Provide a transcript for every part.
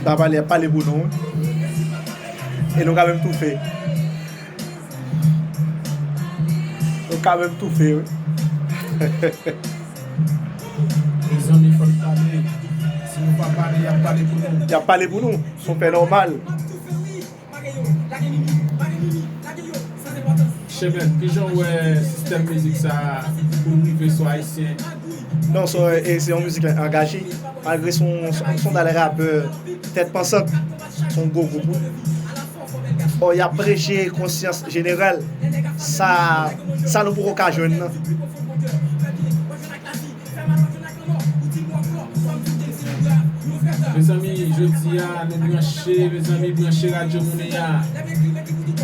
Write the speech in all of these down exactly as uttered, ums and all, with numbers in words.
Sa pale, y ap pale pou nou, wi. E nou ka menm toufe. Nou ka menm toufe, wi. Mezanmi, fò n pale. Si nou pa pale, y ap pale pou nou. Y ap pale pou nou. Se yon fè nòmal. Chèmèt, kijan w wè sistèm mizik sa a pou l rive sou Ayisyen? Non, se, e, se yon mizik angaje. Malgre se yon, se yon, se yon dal rapè tèt pansant, se yon gwo gwoup, wi. Ò, y ap preche konsyans jeneral. Sa, sa nou poko ka jwenn nan. Mezanmi, jodi a, nou branche, mezanmi, branche Radyo Mounia.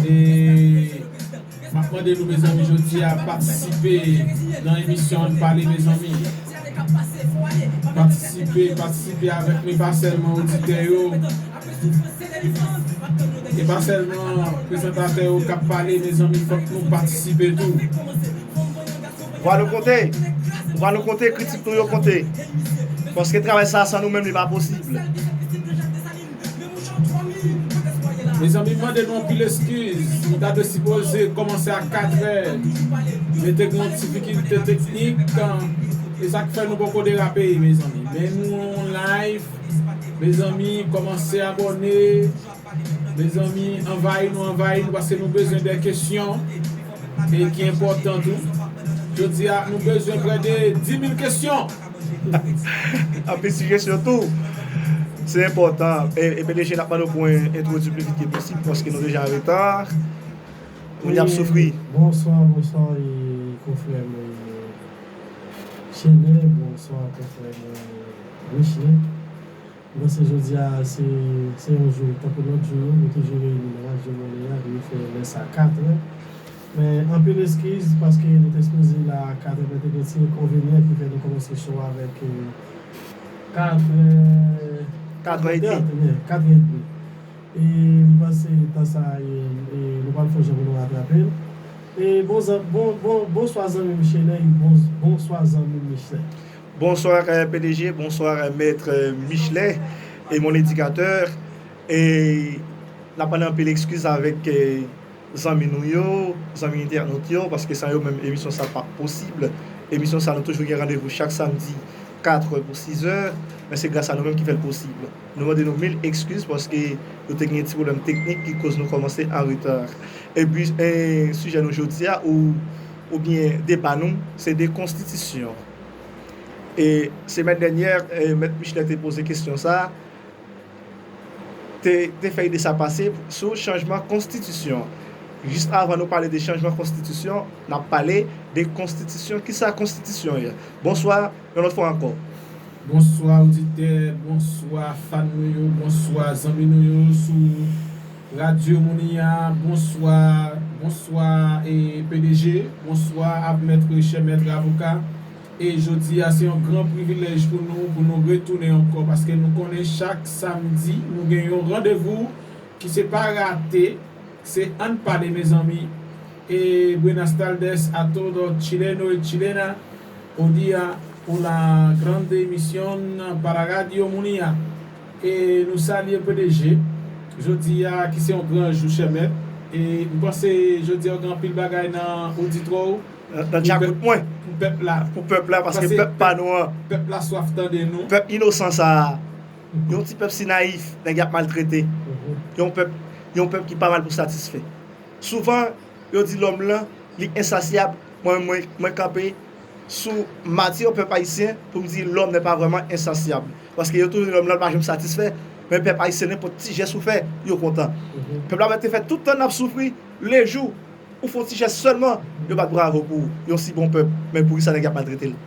E m ap mande nou, mezanmi, jodi a, patisipe nan emisyon Ann Pale, mezanmi. Patisipe, patisipe avèk nou, e pa sèlman oditè yo. E pa sèlman prezantatè yo k ap pale, mezanmi, fòk nou patisipe tou. Vwa nou konte. Vwa nou konte, kritik nou yo konte. Paske travay sa a san nou menm li pa posib. Mezanmi, m mande nou anpil eskiz. Nou ta dwe sipoze kòmanse a katrè. Men te gen yon difikilte teknik. E sa k fè nou poko derape, mezanmi. Men nou on live. Mezanmi, kòmanse abòne. Mezanmi, anvayi nou, anvayi nou, paske nou bezwen de kesyon e ki enpòtan tou. Jodi a, nou bezwen prè de dis mil kesyon. Anpil sijesyon tou. Se enpòtan. E, e P D G, n ap mande w pou w entwodui pli vit ke posib, paske nou deja an reta. Moun y ap soufri. Bonswa, bonswa, e, konfrè mwen, e, Chenè, bonswa, konfrè mwen, Michelet. M panse jodi a se, se yon jou, tankou lòt jou yo, nou toujou reyini nan Radyo Mounia, nou fè lè sa katrè. Men anpil eskiz, paske nou te sipoze la katrè, men te gen ti enkonvenyan ki fè nou kòmanse show avèk, e, katrè, katrè edmi. Katrè edmi. E m panse tan sa, e, e nou pral fè yon jan pou nou ratrape l. E bon, bon, bon, bonswa zanmi m Chenè, e bon, bonswa zanmi m Michelet. Bonsoir, euh, P D G, bonsoir, euh, Maître, euh, Michelet et mon éducateur. E n ap mande anpil eskiz avèk, euh, zanmi nou yo, zanmi entènot yo, paske san yo menm emisyon sa p ap posib. Emisyon sa nou toujou gen randevou chak samdi katrè pou sizè, men se gras a nou menm ki fè l posib. Nou mande nou mil eskiz paske nou te gen ti pwoblèm teknik ki koz nou kòmanse an reta. Epi, e, sijè nou jodi a, ou, oubyen deba nou, se de konstitisyon. E semèn dènyè, e, Mèt Michelet te poze kesyon sa, te, te fè ide sa pase sou chanjman konstitisyon. Jis avan nou pale de chanjman konstitisyon, n ap pale de konstitisyon. Kisa konstitisyon ye? Bonswa, yon lòt fwa ankò. Bonswa oditè, bonswa fan nou yo, bonswa zanmi nou yo sou Radyo Mounia, bonswa, bonswa, e, P D G, bonswa a Mèt, chè Mèt Avoka. E jodi a, se yon gran privilèj pou nou, pou nou retounen ankò, paske nou konnen chak samdi, nou gen yon randevou ki se pa rate, se Ann Pale, mezanmi. E buenas tardes a todo chileno y chilena, o dia, pou la grande emisión para Radio Mounia. E nou salye P D G, jodi a, ki se yon gran jou, chè Mèt. E m panse jodi a, w gen anpil bagay nan oditwa w. Nan, nan djakout mwen. Pou pèp la. Pou pèp la, paske pèp pa nou an. Pèp la swaf tande nou. Pèp inosan sa a. Yon ti pèp si nayif, nèg y ap maltrete. Yon pèp, yon pèp ki pa mal pou satisfè. Souvan, yo di lòm lan, li ensasyab. Mwen, mwen, mwen kanpe sou matir pèp ayisyen pou m di lòm n'est pas vraiment insatiable. Paske yo toujou di lòm lan pa janm satisfè, men pèp ayisyen nenpòt ti jès ou fè, yo kontan. Pèp la mèt te fè tout tan n ap soufri, le jou ou fè yon ti jès sèlman, yo bat bravo pou yon si bon pèp, men poukisa nèg y ap maltrete l?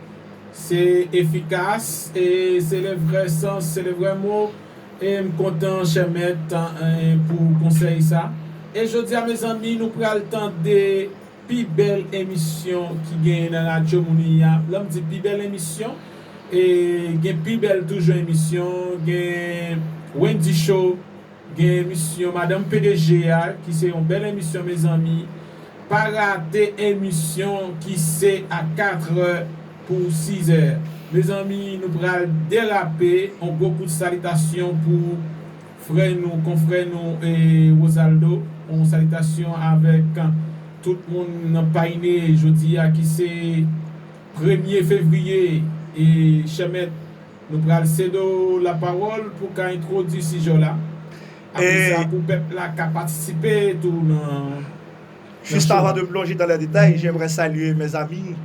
Se efikas, e se le vrai sens, se le vrai mot. E m kontan, chè Mèt, e, pou konsèy sa. E jodi a, mezanmi, nou pral tande pi bèl emisyon ki genyen nan Radyo Mounia. Lè m di pi bèl emisyon, e gen pi bèl toujou emisyon, gen Wendy Show, gen emisyon Madanm P D G a, ki se yon bèl emisyon, mezanmi. Pa rate emisyon ki se a katrè pou sizè. Mezanmi, nou pral derape. Yon gwo kout salitasyon pou Frè nou, konfrè nou, e, Rosaldo, yon salitasyon avèk tout moun nan Payne jodi a ki se premye fevriye, e, chè mèt, nou pral sede w lapawòl pou w ka entwodui sijè w la. Apre sa, pou pèp la ka patisipe tou nan Juste avant de plonger dans les détails, j'aimerais saluer mes amis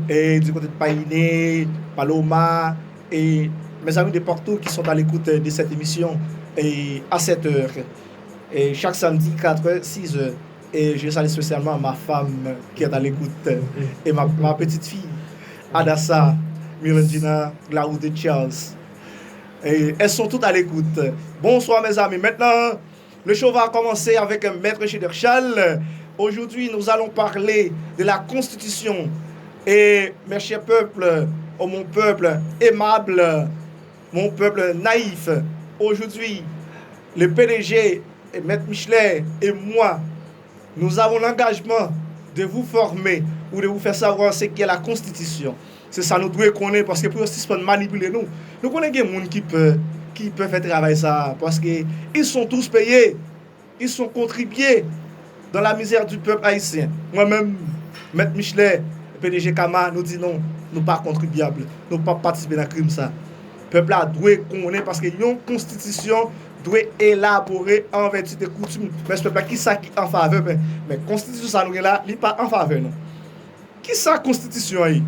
et du côté de Payne, Paloma, et mes amis de partout qui sont à l'écoute de cette émission et à cette heure. Et chaque samedi, quatre heures, six heures. Et je salue spécialement ma femme qui est à l'écoute et ma, ma petite fille, Adassa, Mirandina, Glaude Charles. Et elles sont toutes à l'écoute. Bonsoir mes amis. Maintenant, le show va commencer avec Maître Chedeur Charles. Aujourd'hui, nous allons parler de la Constitution. Et mes chers peuples, oh mon peuple aimable, mon peuple naïf, aujourd'hui, le P D G, Maître Michelet et moi, nous avons l'engagement de vous former ou de vous faire savoir ce qu'est la Constitution. Se sa nou dwe konnen, paske pou yo sispann manipile nou. Nou konnen gen moun ki pè, ki pè fè travay sa, paske ils sont tous payés, ils sont contribués dans la misère du peuple haïtien. Mwen menm, Mèt Michelet, P D G Kama, nou di non, nou pa kontribyab, nou p ap patisipe nan krim sa. Pèp la dwe konnen, paske yon konstitisyon dwe elabore an vèti de koutim. Men pèp la, kisa ki an favè, men, men konstitisyon sa nou gen la, li pa an favè nou. Kisa konstitisyon an ye?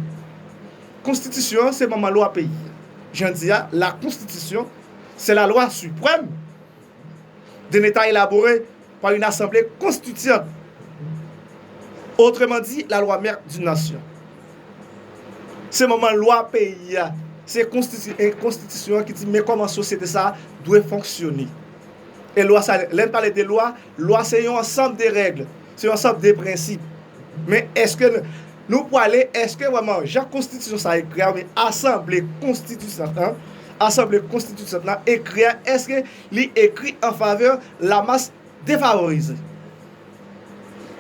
Konstitisyon an se manman lwa peyi a. Jan di a, la konstitisyon se la lwa siprèm d'un État élaboré par une assemblée constituante. Autrement dit, la loi mère d'une nation. Se manman lwa peyi a. Se konstiti- e konstitisyon an ki di men kòman sosyete sa a dwe fonksyone. E lwa sa, lè n pale de lwa, lwa se yon ansanm de règ, se yon ansanm de prensip. Men èske n- nou pwale, èske vrèman jan konstitisyon sa a ekri a, oubyen asanble konstitisyant lan, asanble konstitisyant lan ekri a, èske li ekri an favè lamas defavorize?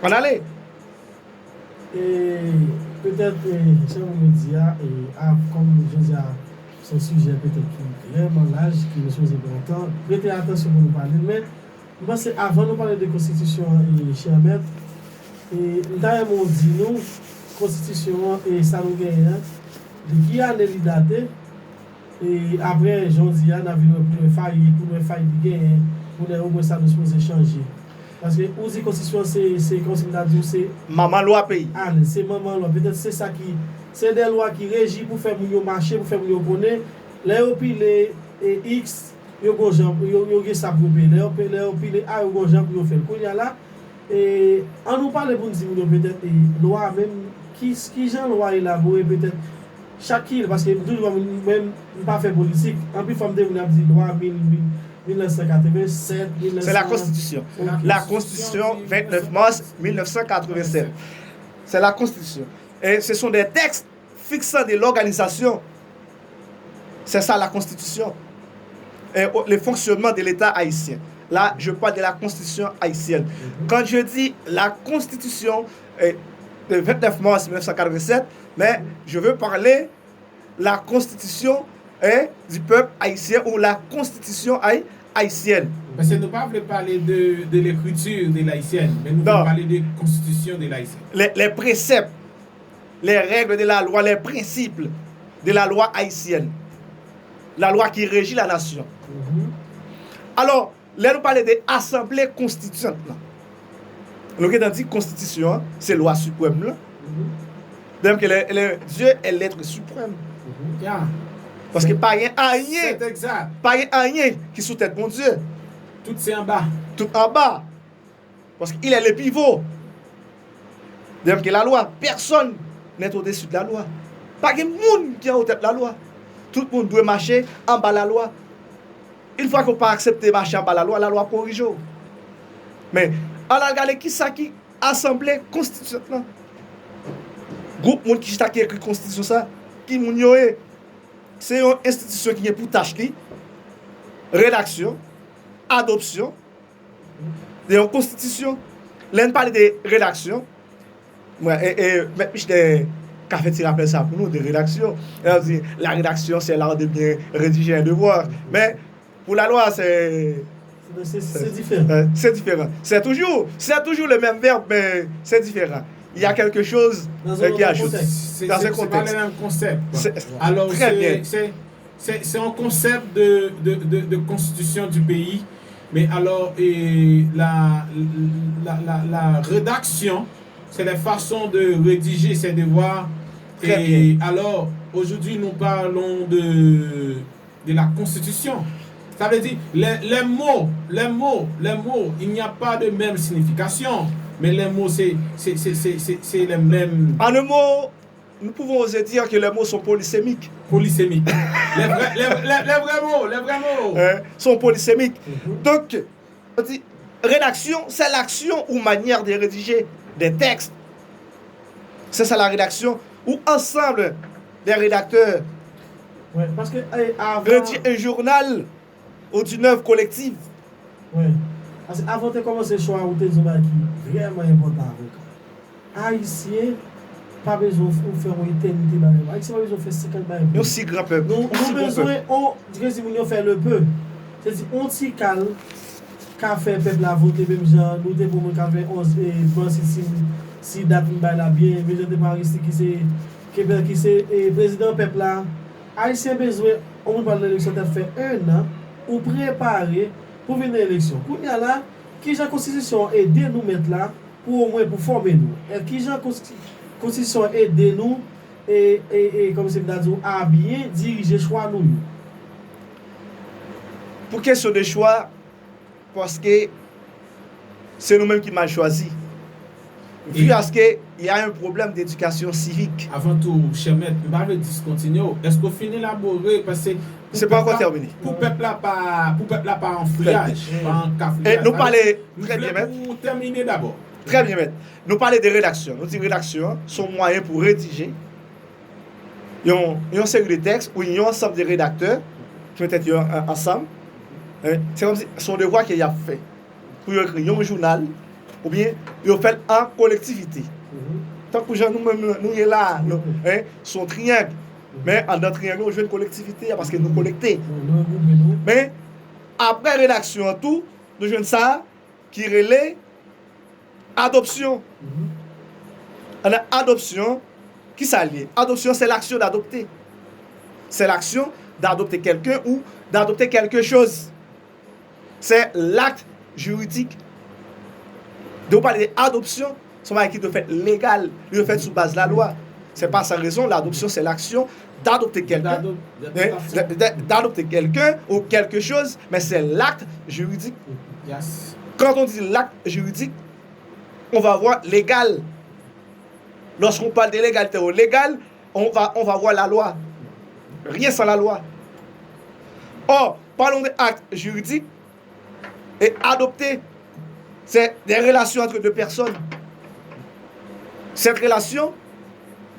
Ann ale. E petèt, e, jan moun yo di a, e, a, kòm jodi a, se yon sijè petèt ki vrèman laj, ki nou sipoze pran tan, prete atansyon pou nou pale l, men m panse avan nou pale de konstitisyon an, e, chè mèt, e, m ta renmen w di nou, konstitisyon an, e, sa nou genyen an, de ki ane li date, e, apre, jan w di a, n ap vin wè pou nou wè fay, pou nou wè fay li genyen, pou nou wè omwen sa nou sipoze chanje. Paske ou di konstitisyon se, se kòmsi m ta di w se. Manman lwa peyi. Ale, se manman lwa. Petèt se sa ki. Se de lwa ki reji pou fè moun yo mache, pou fè moun yo konnen. Lè yo pile e, X, yo gon jan, yo, yo gen sa pou yo peye. Lè yo, pe- lè yo pile A, yo gon jan pou yo fè l. Kounye a la, e, ann nou pale pou n di moun yo petèt e, lwa menm, ki, ki jan lwa elabore petèt chak ki, paske m toujou pa moun, mwen, m pa fè politik. Anpil fwa m tande moun ap di lwa mil, mil, mil nèf san katreven sèt, mil nèf san. C'est la Constitution. La Constitution, vingt-neuf mars mille neuf cent quatre-vingt-sept. C'est la Constitution. Et ce sont des textes fixant de l'organisation. C'est ça la Constitution. Et le fonctionnement de l'État haïtien. Là, je parle de la Constitution haïtienne. Quand je dis la Constitution, euh, le vingt-neuf mars mille neuf cent quatre-vingt-sept, mais je veux parler la constitution, hein, du peuple haïtien ou la constitution haïtienne. Paske nou pa vle pale de, de l'écriture de l'haïtienne, men nou vle pale de constitution de l'haïtienne. Les, les préceptes, les règles de la loi, les principes de la loi haïtienne. La loi qui régit la nation. Alors, lè nou pale de asanble konstityant lan, nou gentan di konstitisyon an se lwa siprèm lan. De même que le, le Dieu est l'être suprême. Paske pa gen anyen, pa gen anyen ki sou tèt Bondye. Tout se anba. Tout anba. Paske il est le pivot. De même que la loi, personne n'est au-dessus de la loi. Pa gen moun ki anwo tèt lalwa. Tout moun dwe mache anba lalwa. Une fois ke w pa aksepte mache anba lalwa, lalwa ap korije w. Men, ann al gade kisa ki asanble konstityant lan. Gwoup moun ki chita ki ekri konstitisyon sa, ki moun yo ye? Se yon enstitisyon ki gen pou tach li redaksyon, adopsyon de yon konstitisyon. Lè n pale de redaksyon, mwen, e, e, Mèt Michelet ka fè ti rapèl sa pou nou de redaksyon. Lè l ap di, la rédaction, c'est l'art de bien rédiger un devoir. Men, pou lalwa, se Se diferan. Se diferan. Se toujou, se toujou le menm vèb, men se diferan. Il y a quelque chose qui ajoute. Se pa le menm konsèp. Alò, se yon konsèp de, de, de, de konstitisyon di peyi. Men alò, la, la, la, la redaksyon, c'est la façon de rédiger ses devoirs. Et alors, aujourd'hui, nous parlons de, de la Constitution. Ça veut dire, les, les mots, les mots, les mots, il n'y a pas de même signification, mais les mots, c'est, c'est, c'est, c'est, c'est, c'est les mêmes. En un mot, nous pouvons oser dire que les mots sont polysémiques. Polysémiques. Les vrais, les, les, les vrais mots, les vrais mots. Hein, sont polysémiques. Donc, on dit, rédaction, c'est l'action ou manière de rédiger des textes. C'est ça la rédaction, ou ensemble des rédacteurs. Wi, paske avan. Rédiger un journal ou d'une œuvre collective. Wi. Paske avan te kòmanse chwa ou te di yon bagay ki vrèman enpòtan avoka. Ayisyen pa bezwen ou fè yon etènite bagay pou. Ayisyen pa bezwen fè senkant bagay pou. Yon si gran pèp. Nou, nou bezwen on, di ke si moun yo fè le peu. Se di on ti kal ka fè pèp la vote menm jan nou te pou moun ka fè onz e pran si, si, si dat m bay la byen, menm jan te pran Aristide ki se, ki, ki se e, prezidan pèp la. Ayisyen bezwen on moun pral nan eleksyon t ap fè en an ou prepare pou vin nan eleksyon. Kounye a la, kijan konstitisyon an ede nou mèt la pou omwen pou fòme nou. E kijan konsti, konstitisyon an ede nou e, e, e kòmsi m ta di w a byen dirije chwa nou yo? Pou kesyon de chwa, paske se nou menm ki mal chwazi. Vu à ce que il y a un problème d'éducation civique. Avan tou, chè mèt, m pa vle diskontinye w. Èske w fin elabore? Paske Se pa ankò tèmine. Pou pèp la pa, pou pèp la pa an friyaj, pa an kafriyaj. E nou pale, trè byen mèt. Pou tèmine dabò. Trè byen mèt. Nou pale de redaksyon. Nou di redaksyon an, se yon mwayen pou redije yon, yon seri de tèks ou yon ansanm de redaktè ki met tèt yo an, ansanm. Se kòmsi se yon devwa ke y ap fè. Pou yo ekri yon jounal, oubyen yo fè l an kolektivite. Tankou jan nou menm nou ye la, nou, se yon triyang. Men anndan triyang lan, ou jwenn kolektivite a, paske nou kolekte. Men, apre redaksyon an tou, nou jwenn sa ki rele adopsyon. Anndan adopsyon, kisa l ye? Adoption, c'est l'action d'adopter. C'est l'action d'adopter quelqu'un ou d'adopter quelque chose. C'est l'acte juridique. Lè w pale de adopsyon, se yon bagay ki dwe fèt legal, li dwe fèt sou baz lalwa. C'est pas sans raison, l'adoption, c'est l'action d'adopter quelqu'un, d'adopter quelqu'un ou quelque chose, mais c'est l'acte juridique. Quand on dit l'acte juridique, on va voir légal. Lorsqu'on parle de légalité ou légal, on va, on va voir la loi. Rien sans la loi. Or, parlons de acte juridique et adopter, c'est des relations entre deux personnes. Cette relation,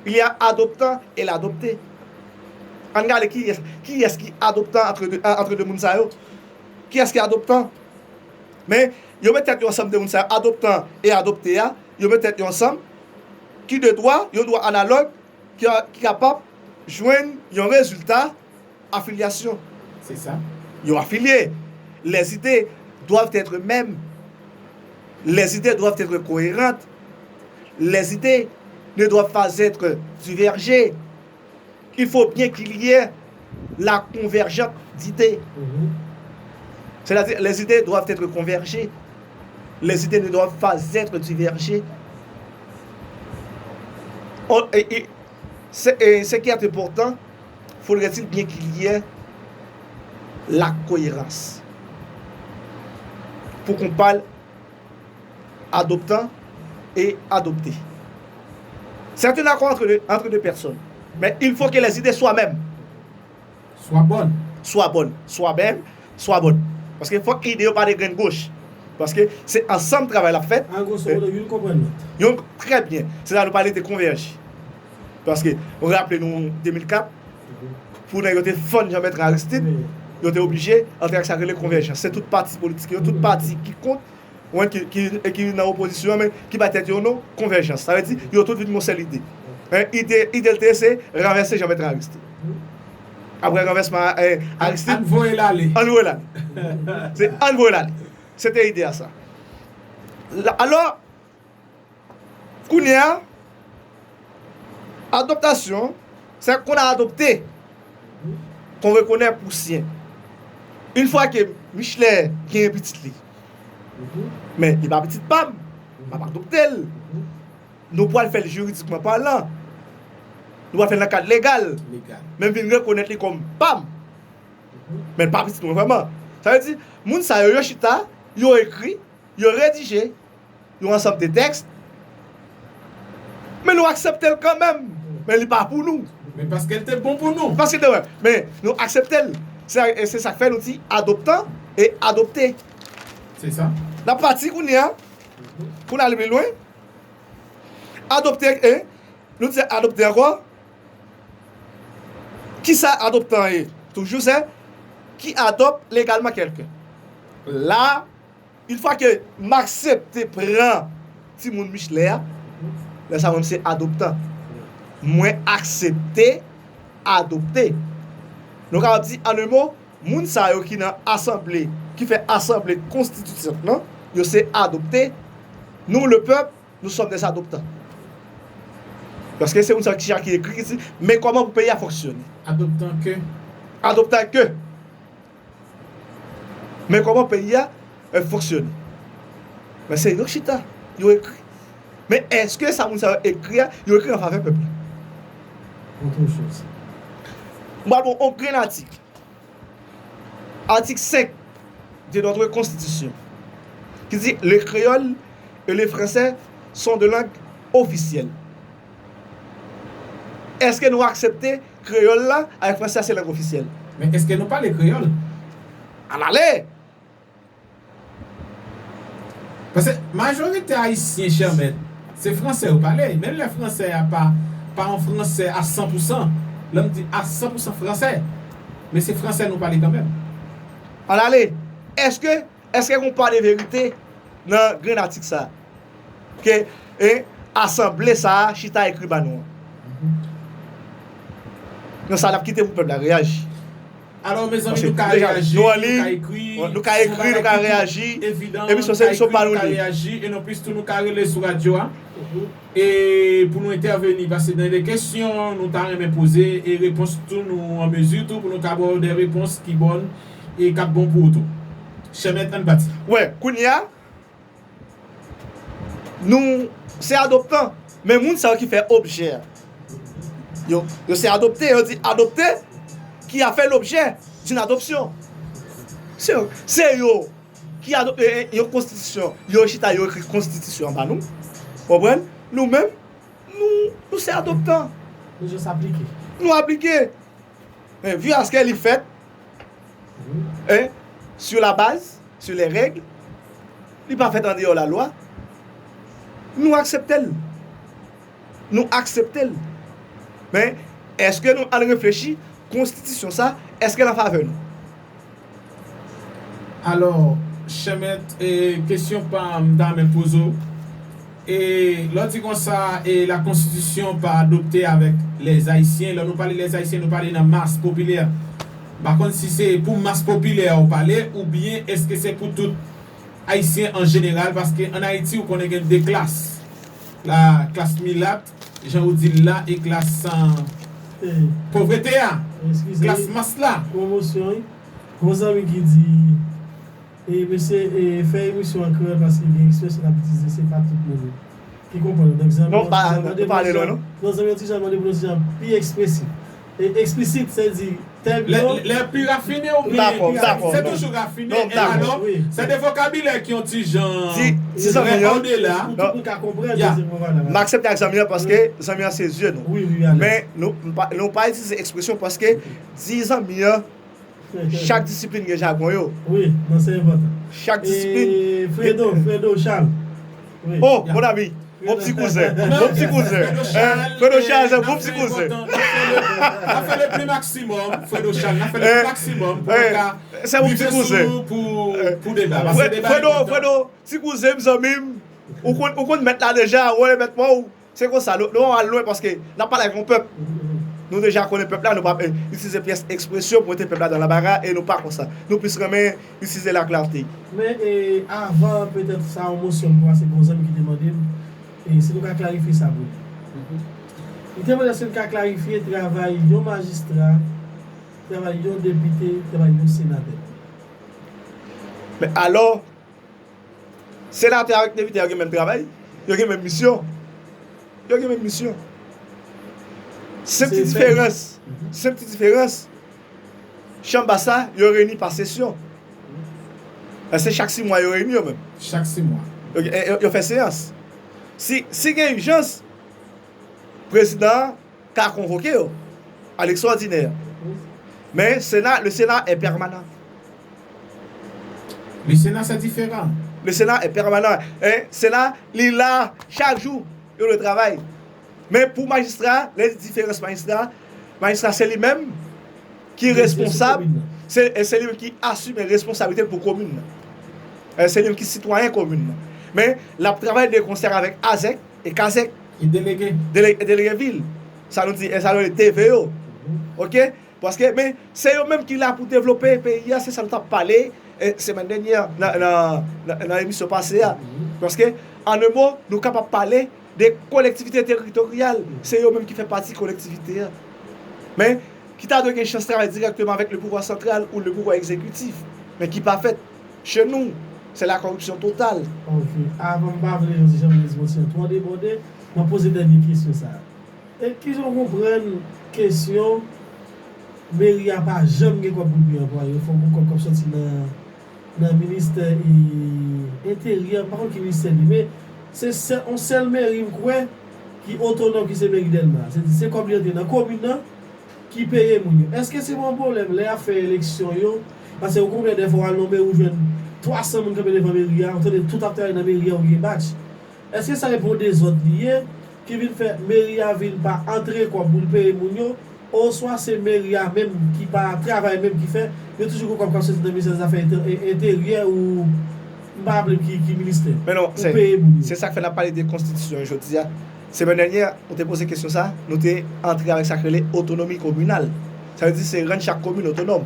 il y a adoptant et l'adopté. Ann gade kiyès, kiyès ki adoptan antre de, antre de moun sa yo. Kiyès ki adoptan? Men, yo met tèt yo ansanm de moun sa yo, adoptan e adopte a, yo met tèt yo ansanm, ki de dwa, yon dwa analòg, ki, ki kapab jwenn yon rezilta afilyasyon. Se sa. Yo afilye. Les idées doivent être mêmes. Les idées doivent être cohérentes. Les idées ne doivent pas être divergées. Il faut bien qu'il y ait la convergence d'idées. C'est-à-dire, les idées doivent être convergées. Les idées ne doivent pas être divergées. On, et, et, c'est, et ce qui est important, faudrait-il bien qu'il y ait la cohérence. Pour qu'on parle adoptant et adopté. C'est un accord entre deux, entre deux personnes. Mais il faut que les idées soient mêmes. Swa bòn. Swa bòn. Swa menm, swa bòn. Paske fòk ide yo pa de grenn goch. Paske se ansanm travay la fèt. An gwoso modo, youn konprann lòt. Youn, trè byen. Se la nou pale de konvèji. Paske, ou raple nou de mil kat, pou nèg yo te fann Jean Bertrand Aristide, yo te oblije antre ak sa k rele konvèjans. Se tout pati politik yo, tout pati ki kont, ou menm ki, ki, ki nan opozisyon an, men ki bay tèt yo non, konvèjans. Sa vle di, yo tout vin yon sèl ide. Hein, ide, ide l te ye se ranvèse Jean Bertrand Aristide. Apre ranvèsman eh, Aristide, ann voye l ale. Ann voye l ale. Se ann voye l ale. Se te ide a sa. Alò, kounye a, adoptasyon, se kon adopte, qu'on reconnaît pour sien. Yon fwa ke Michelet genyen pitit li, men li pa pitit pa m, m ap adopte l. Nou pral fè l jiridikman palan. Nou pral fè l nan kad legal. Men m vin rekonèt li kòm pa m. Men l pa pitit mwen vrèman. Sa vle di, moun sa yo, yo chita, yo ekri, yo redije yon ansanm de tèks, men nou aksepte l kanmenm. Men li pa pou nou. Men paske l te bon pou nou. Paske l te wè. Men nou aksepte l. Se se sa k fè nou di adoptan e adopte. Se sa. N ap pati kounye a pou n ale pi lwen. Adopte, e nou di adopte ankò. Kisa adoptan ye? Toujou se qui adopte légalement quelqu'un. La, yon fwa ke m aksepte pran timoun Michelet a, lè sa mwen se adoptan. Mwen aksepte adopte. Nou kapab di, an en mo, moun sa yo ki nan asanble, ki fè asanble konstitisyant lan, yo se adopte. Nou, le pèp, nous sommes des adoptants. Paske se moun sa ki chak ki ekri, ki di, men kòman pou peyi a fonksyone. Adoptan ke. Adoptan ke. Men kòman peyi a eh, fonksyone. Men se yo chita, yo ekri. Men èske sa moun sa yo ekri a, yo ekri an favè pèp la? Otre choz. M pral pran yon grenn atik. Article cinq de notre Constitution, ki di, le créole et le français sont de langues officielles. Èske nou aksepte kreyòl la avèk fransè a se lang ofisyèl? Men èske nou pale kreyòl? Ann ale! Paske majorite ayisyen, chè mèt, se fransè yo pale. Menm lè fransè a pa, pa yon fransè a san pou san, lè m di a san pou san fransè, men se fransè nou pale kanmenm. Ann ale! Èske, èske gen yon pa de verite nan grenn atik sa a? Ke eh, asanble sa a chita ekri ba nou an. Nan sa n ap kite pou pèp la reyaji. Alò, mezanmi, nou ka reyaji, nou ka ekri, nou ka ekri, nou ka reyaji. Emisyon se emisyon pa nou li. E non plis tou, nou ka rele sou radyo a. E pou nou entèveni, paske gen de kesyon nou ta renmen poze, e repons tou, nou an mezi tou pou nou ka ba w de repons ki bòn e k ap bon pou ou tou. Chè mèt, ann pati. Wè, kounye a, nou se adoptan, men moun sa yo ki fè objè a, yo, yo se adopte, yo di adopte qui a fait l'objet d'une adoption. Se, se yo ki adopte eh, yon konstitisyon, yo chita, yo ekri konstitisyon an ba nou. Konprann? Nou menm, nou, nou se adoptan. Nou jis aplike. Nou aplike. Men vi aske li fèt, eh, sur la base, sur les règles, li pa fèt andeyò lalwa, nou aksepte l. Nou aksepte l. Men, èske nou al reflechi, konstitisyon sa, èske l an favè nou? Alò, chè mèt, e, kesyon pa m ta renmen poze w. E, lè w di konsa, e, la konstitisyon pa adopte avèk lèzayisyen, lè nou pale lèzayisyen, nou pale nan mas popilè. M pa konn si se pou mas popilè a w pale, oubyen èske se pou tout ayisyen an jeneral, paske ann Ayiti, ou konnen gen de klas. La klas milat, jan ou di l la, e klas, ah, povrete a, klas mas la. Pwomosyon, wi. Gon zanmi ki di, e, mesye, e, fè emisyon an kreyòl paske gen ekspresyon n ap itilize, se pa tout moun ki konprann. Donk, zanmi an, ti jan mande pou nou ti jan, non, zanmi an ti jan mande pou nou ti jan pi ekspresif. E eksplisit, se di, tèm yo. Lè, lè pi rafine oubyen pi rafine, se toujou rafine. E alò, se de vokabilè ki yon ti jan trè odela. Pou tout moun ka konprann, se vwala. M aksepte ak zanmi an paske zanmi an se zye nou. Wi, wi, alèz. Men nou, m pa, nou pa itilize ekspresyon paske di zanmi an, chak disiplin gen jagon yo. Wi, non, se enpòtan. Chak disiplin. E Fredo, Fredo Charles. Wi. Oh, mon ami. Mon ti kouzen. Mon ti kouzen. Fredo Charles, se mon ti kouzen. N ap fè le pli maksimòm, Fredo Charles. N ap fè le pli maksimòm pou nou ka rive sou, pou, pou deba. Paske deba enpòtan. Fredo, ti kouzen m, zanmi m. Ou konn, ou konn mèt la deja, ou wè mèt mwen, ou, se konsa, nou, nou pa al lwen paske n ap pale ak yon pèp. Nou deja konnen pèp la, nou p ap, eh, itilize pyès ekspresyon pou mete pèp la dan lanbara, e nou pa konsa. Nou plis renmen itilize laklate. Men, e, avan petèt sa yon mosyon m pase konzan m ki te mande m, e, si nou ka klarifye sa pou li. Li te mande si nou ka klarifye travay yon majistra, travay yon depite, travay yon senatè. Men alò, senatè avèk depite yo gen menm travay, yo gen menm misyon. Yo gen menm misyon. Senp ti diferans, senp ti diferans, chanm bas la, yo reyini pa sesyon. Se chak sis mwa yo reyini yo menm. Chak sis mwa. Yo, yo, yo fè seyans. Si, si gen ijans, prezidan an ka konvoke yo a lekstraòdinè. Men Sena, le Sena est permanent. Le Sena se diferan. Le Sena est permanent. Hein? Sena, li la chak jou, yo dwe travay. Men pou majistra, lè di diferans majistra, majistra se li menm ki responsab, se, se li menm ki asime responsablite l pou komin nan. Se li menm ki sitwayen komin nan. Men, l ap travay de konsè avèk azèk e kazèk. E delege. Delege vil. Sa nou di, sa nou rele D V yo. Oke? Paske, men, se yo menm ki la pou devlope peyi a, se sa nou t ap pale, e, semèn dènyè, nan, nan, nan, nan emisyon pase a. Paske, an en mo, nou kapab pale de kolektivite teritoryal. Se yo menm ki fè pati kolektivite a. Men, ki ta dwe gen chans travay dirèkteman avèk le pouvwa santral ou le pouvwa egzekitif. Men ki pa fèt. Chez nous, c'est la corruption totale. Ok. Avan m pa vle jan di jan m di mwen se twò debòde, m ap poze dènye kesyon sa a. E kijan w konprann kesyon meri a pa janm gen kòb pou l peye anplwaye yo, fòk gon kòb k ap sòti nan, nan ministè e, enteryè, m pa konn ki ministè li, men se sèl, yon sèl meri m kwè ki otonòm ki se meri Dèlma. Se, se kòb li antre nan komin nan ki peye moun yo. Èske se pa yon pwoblèm lè y ap fè eleksyon yo? Paske ou konprann dèfwa w al nan yon meri ou jwenn twa san moun kanpe devan meri a, ou tande tout ap travay nan meri a ou gen batch. Èske sa se pa yon dezòd li ye ki vin fè meri a vin pa antre kòb pou l peye moun yo? Oswa se meri a menm ki pa travay menm ki fè yo toujou gon kòb k ap soti nan ministè zafè enteryè ou m pa raple m ki, ki ministè pou peye moun yo? Se sa k fè n ap pale de konstitisyon jodi a. Semèn dènyè, ou te poze kesyon sa, nou te antre avèk sa k rele otonomi kominal. Sa vle di se rann chak komin otonòm.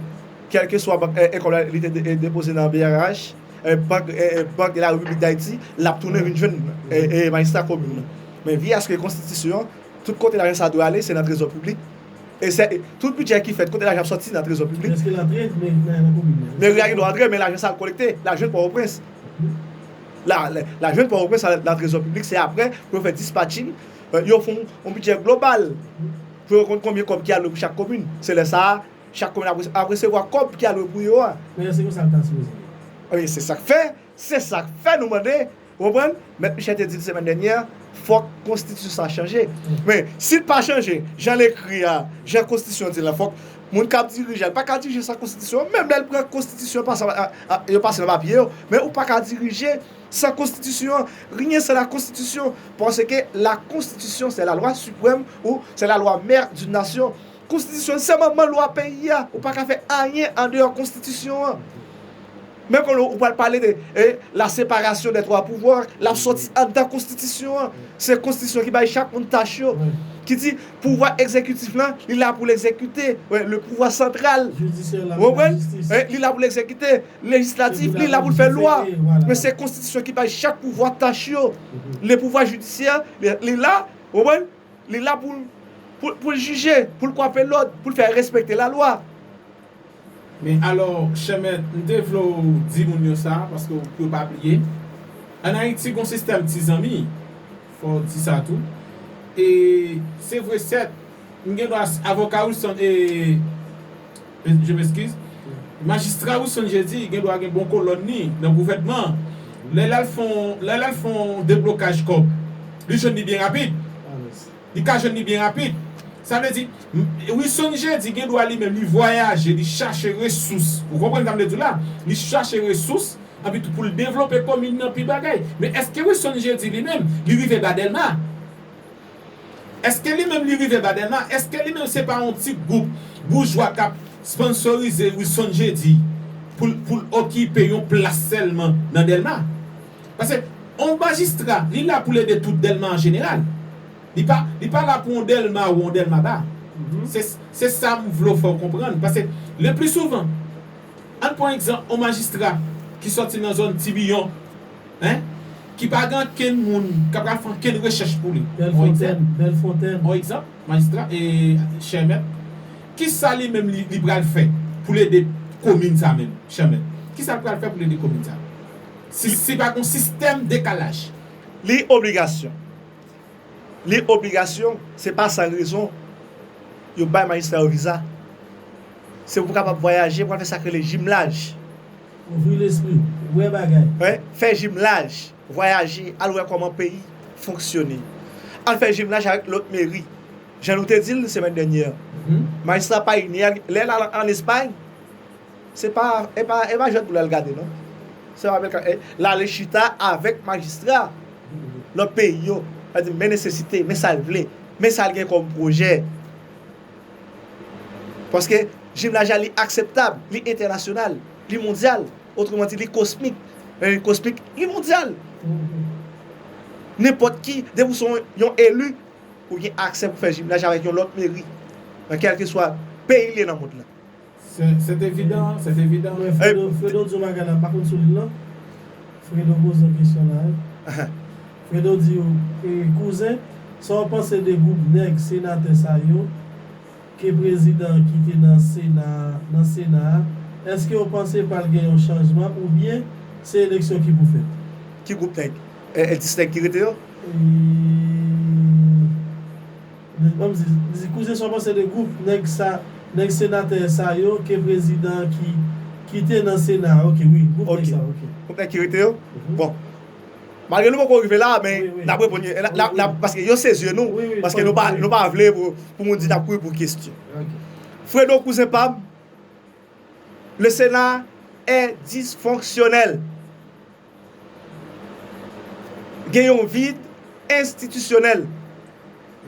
Kèlkeswa bank, e, e, kòb la li te de- e, depoze nan B R H, e, bank, e, e, bank de la Repiblik Dayiti, l ap tounen vin jwenn e, e, majistra komin nan. Men vyas ke konstitisyon an, tout kote lajan sa dwe ale, se nan trezò piblik. E se, e, tout bidjè ki fèt, kote lajan ap sòti nan trezò piblik. Èske l antre nan, nan, nan komin nan? Meri a gen dwa antre, men lajan sa al kolekte, l al jwenn Pòtoprens. La, la, l al jwenn Pòtoprens, al nan trezò piblik, se apre pou yo fè dispatching, e, yo fè yon, yon bidjè global pou yo konn konbyen kòb ki alwe pou chak komin. Se lè sa a, chak komin ap, ap resevwa kòb ki alwe pou yo a. Men se konsa l ta sipoze ye. Ebyen, se sa k fè, se sa k fè nou mande, ou konprann? Mèt Michel te di l semèn dènyè, fòk konstitisyon sa chanje. Men, si l pa chanje, jan l ekri a, jan konstitisyon di l la, fòk moun k ap dirije a, l pa ka dirije san konstitisyon an. Menm lè l pran konstitisyon an, pase a, a, yo pase nan papye yo, men ou pa ka dirije san konstitisyon an. Rien sans la constitution, parce que la constitution, c'est la loi suprême ou c'est la loi mère d'une nation. Konstitisyon se manman lwa peyi a. Ou pa ka fè anyen andeyò konstitisyon an. Menm kon ou pral pale de, e, la séparation des trois pouvoirs, l ap sòti anndan konstitisyon an. Se konstitisyon ki bay chak moun tach yo. Ki di pouvwa egzekitif lan, li la pou l egzekite. Le pouvoir central. Ou konprann? Li la pou l egzekite. Lejislatif, li la pou l fè lwa. Men se konstitisyon ki bay chak pouvwa tach yo. Le pouvoir judiciaire, li, li la, ou konprann? Li la pou l, pou, pou l jije, pou l kwape lòd, pou l fè respekte lalwa. Men alò, chè mèt, m te vle w di moun yo sa, paske pou yo pa bliye. Ann Ayiti, gon sistèm ti zanmi, fò w di sa tou. E se vre, sèt, m gen dwa, avoka Wilson, e, je m'excuse, majistra Wilson Jeudi gen dwa gen bon kolòn li nan gouvènman an. Lè l al fè yon, lè l al fè yon deblokaj kòb, li jwenn li byen rapid. Li ka jwenn li byen rapid. Sa vle di, Wilson Jeudi gen dwa li menm, li vwayaje, li chache resous. Ou konprann sa m vle di w la? Li chache resous, anpi tou pou l devlope komin nan pi bagay. Men èske Wilson Jeudi li menm, li rive ba Dèlma? Èske li menm li rive ba Dèlma? Èske li menm se pa yon ti gwoup boujwa k ap sponsorize Wilson Jeudi pou l, pou l okipe yon plas sèlman nan Dèlma? Paske yon majistra, li la pou l ede tout Dèlma an jeneral. Li pa, li pa la pou yon Dèlma wo, yon Dèlma ba. Se, se sa m vle w fè w konprann. Paske, le pli souvan, ann pran egzanp, yon majistra ki sòti nan zòn Tibiyon, en, ki pa gen ankenn moun k ap pral fè ankenn rechèch pou li. Yon egzanp, Bèlfontèn, Bèlfontèn. Yon egzanp, majistra, e, chè mèt, kisa li menm li, li pral fè pou l ede komin sa menm, chè mèt? Kisa l pral fè pou l ede komin sa? Si, si pa gen yon sistèm dekalaj. Li obligasyon. Li obligasyon, se pa san rezon yo bay majistra yo viza. Se pou kapab vwayaje, pou al fè sa k rele jimlaj. Ouvri lespri, wè bagay. Wi, fè jimlaj, vwayaje, al wè kòman peyi fonksyone. Al fè jimlaj avèk lòt meri. Jan nou te di l semèn dènyè, majistra Payne, lè l al ann Espay, se pa, e pa, e pa jwèt pou l al gade, non. Se pa bèl ka, e, l ale chita avèk majistra lòt peyi yo. Sa di, men nesesite, men sa l vle, men sa l gen kòm pwojè. Paske jimlaj la, li akseptab, li entènasyonal, li mondyal. Otreman di, li kosmik. Lè li kosmik, li mondyal. Nenpòt ki, depi w se yon, yon eli, ou gen aksè pou fè jimlaj avèk yon lòt meri, nan kèlkeswa peyi l ye nan mond lan. Se, se evidan, se evidan. Men Fredo, Fredo di yon bagay la, m pa konn sou li non. Fredo poze yon kesyon la, wi. Fredo di w, e, kouzen, sa w panse de gwoup nèg senatè sa yo, ke prezidan ki te nan Sena, nan Sena a, èske w panse pral gen yon chanjman oubyen se eleksyon ki pou fèt? Ki gwoup nèg? E, e dis nèg ki rete yo? E, Ban m di, di, kouzen, sa w panse de gwoup nèg sa, nèg senatè sa yo ke prezidan ki, ki te nan Sena a? Ok, wi, gwoup nèg sa, ok. Gwoup nèg ki rete yo? Bon. Malgre nou poko rive la, men n ap reponn yo. N ap, n ap, n ap, paske yo se zye nou. Paske nou pa, nou pa vle pou, pou moun di n ap kouri pou kestyon. Fredo, kouzen pa m, le Sénat est dysfonctionnel. Gen yon vid enstitisyonèl.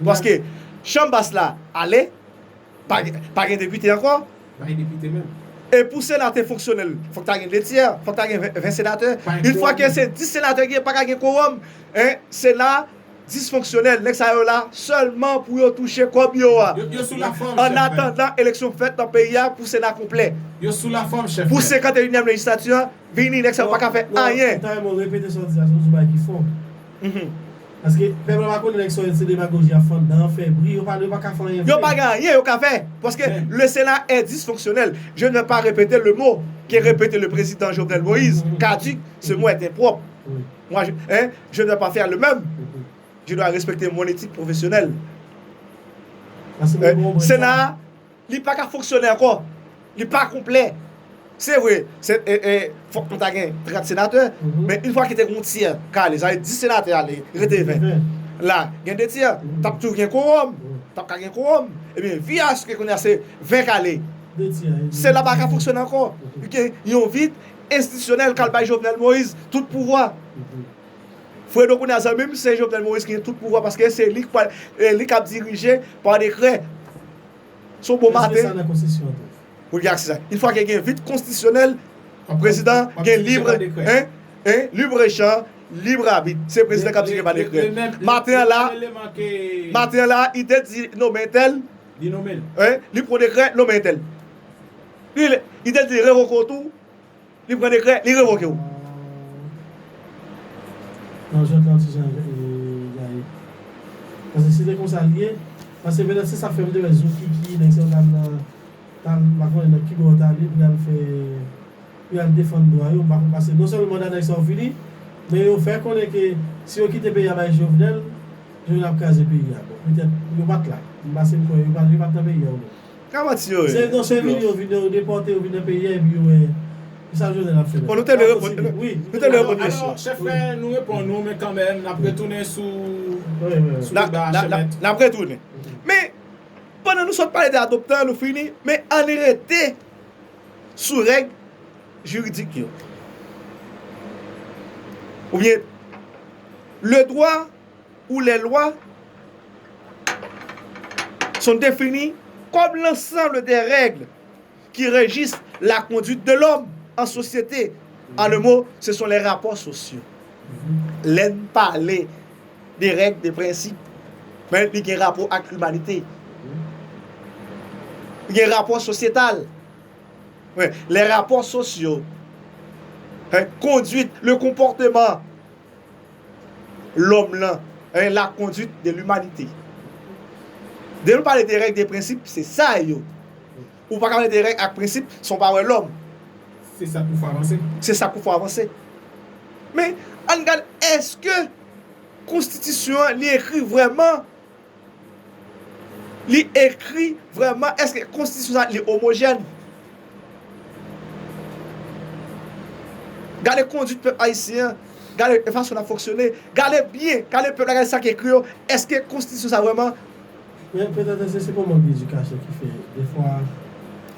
Paske chanm bas la ale, pa, pa gen depite ankò. Pa gen depite menm. E pou Sena te fonksyonèl, fòk ta gen de tyè, fòk ta gen ven, ven senatè. Yon fwa ke se dis senatè ki pa ka gen kowòm, en, Sena disfonksyonèl. Nèg sa yo la sèlman pou yo touche kòb yo a. Yo, yo sou lafòm, chèf. An atandan eleksyon fèt nan peyi a pou Sena konplè. Yo sou lafòm, chèf. Pou senkant e inyèm lejislati a, vini, nèg sa yo pa ka fè anyen. Ou ta renmen repete sa w di la, se yon bagay ki fon. Paske pèp la pa konnen nèg sa yo, se demagoji y ap fè anndan an, fè bri, yo pa, yo pa ka fè anyen vre. Yo pa gen anyen yo ka fè. Paske le Sénat est dysfonctionnel. Je ne vais pas répéter le mot que répète le président Jovenel Moïse, caduc, ce mot est impropre. Moi, je, hein, je ne vais pas faire le même. Je dois respecter mon éthique professionnelle. Sena a, li pa ka fonksyone ankò. Li pa konplè. Se vre, se, e, e, fòk nou ta gen trant senatè, men yon fwa ki te gen yon tyè k ale, sa vle di dis senatè ale, rete ven. La, gen de tyè, t ap toujou gen kowòm, t ap ka gen kowòm. Ebyen, vi aske kounye a se ven k ale. Se la pa ka fonksyone ankò. Gen yon vid enstitisyonèl k al bay Jovenel Moïse tout pouvwa. Fredo kounye a zanmi m, se Jovenel Moïse ki gen tout pouvwa, paske se li k pral, e, li k ap dirije pa dekrè. Se yon bon maten. Èske sa nan konstitisyon an tou? Wi, gen aksè sa. Yon fwa ke gen vid konstitisyonèl, prezidan gen libre, en, en, libre chan, libre abit. Se prezidan k ap dirije pa dekrè. Maten an la, maten an la, li te di nonmen entèl, li pran dekrè, nonmen entèl. Li, li te di revoke w tou, li pran dekrè, li revoke w. Non, jwèt la yon ti jan, e, gaye. Paske si te konsa l ye, paske petèt se sa k fè m te wè Zokiki, nèg sa yo t al nan, t al, m pa konnen nan ki bò yo t ale pou y al fè, pou y al defann dwa yo, m pa konn, paske non sèlman manda nèg sa yo fini, men yo fè konnen ke si yo kite peyi a bay Jovenel, Jovenel ap kraze peyi a. Bon, petèt yo pa t la. M panse m kwè yo pa, yo pa t nan peyi a, ou menm. Ka manti yo ye. Se, non, se vin yo, vin yo depòte, yo vin nan peyi a, epi yo wè, e sa Jovenel ap fè la. Bon, nou te vle reponn, nou te vle reponn kesyon. Alò, chèf, nou reponn ou, men kanmenm, n ap retounen sou, sou deba a, chèf. N ap retounen. Men, pandan nou sot pale de adoptan, nou fini, men ann rete sou règ jiridik yo. Oubyen, le droit ou les lois sont définies comme l'ensemble des règles qui régissent la conduite de l'homme en société. En un mot, ce sont les rapports sociaux. Lè n pale de règ, de prensip, men li gen rapò ak limanite. Gen rapò sosyetal. Wi, les rapports sociaux. Hein, conduite, le comportement. Lòm lan, hein, la conduite de l'humanité. Depi nou pale de règ, de prensip, se sa yo. Ou pa ka pale de règ ak prensip san w pa wè lòm. Se sa k pou fè avanse. Se sa k pou fè avanse. Men, ann gade, èske konstitisyon an, li ekri vrèman? Li ekri vrèman? Èske konstitisyon sa, li omojèn? Gade kondwit pèp ayisyen an, gade fason l ap fonksyone, gade byen, gade pèp la, gade sa k ekri yo, èske konstitisyon sa vrèman? Men petèt se se pou mank edikasyon ki fè defwa.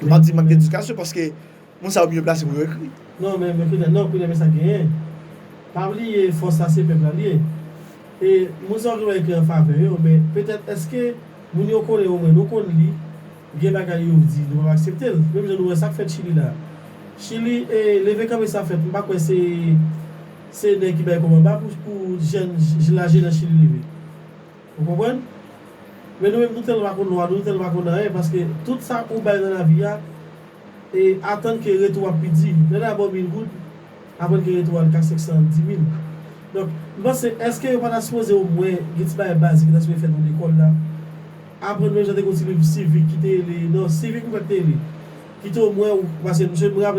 M pa di mank edikasyon, paske moun sa yo byen plase pou yo ekri. Non, men men petèt non, kounye men sa genyen. Pa bliye fòs la se pèp la li ye. E moun sa yo ki ekri an favè yo, men petèt èske moun yo konnen omwen nou konn li, gen bagay yo di nou p ap aksepte l. Menm jan nou wè sa k fèt Chili la. Chili, e, leve kanpe sa fèt, m pa kwè se se nèg ki bay kòb anba pou pou jèn, la jenès Chili leve. Ou konprann? Men nou menm nou tèlman pa konn lwa, nou tèlman pa konn anyen, paske tout sa ou bay nan lavi a, e atann ke retou ap pi di. Lè l a ba w mil goud, aprann ke retou a l ka senk san di mil. Donk, m panse, èske yo pa ta sipoze omwen gen ti bagay bazik yo ta sipoze fèt nan lekòl la? Aprann menm jan te gen yon ti liv sivik ki te rele, non, sivik m kwè ki te rele. Ki te omwen, ou, paske misye, m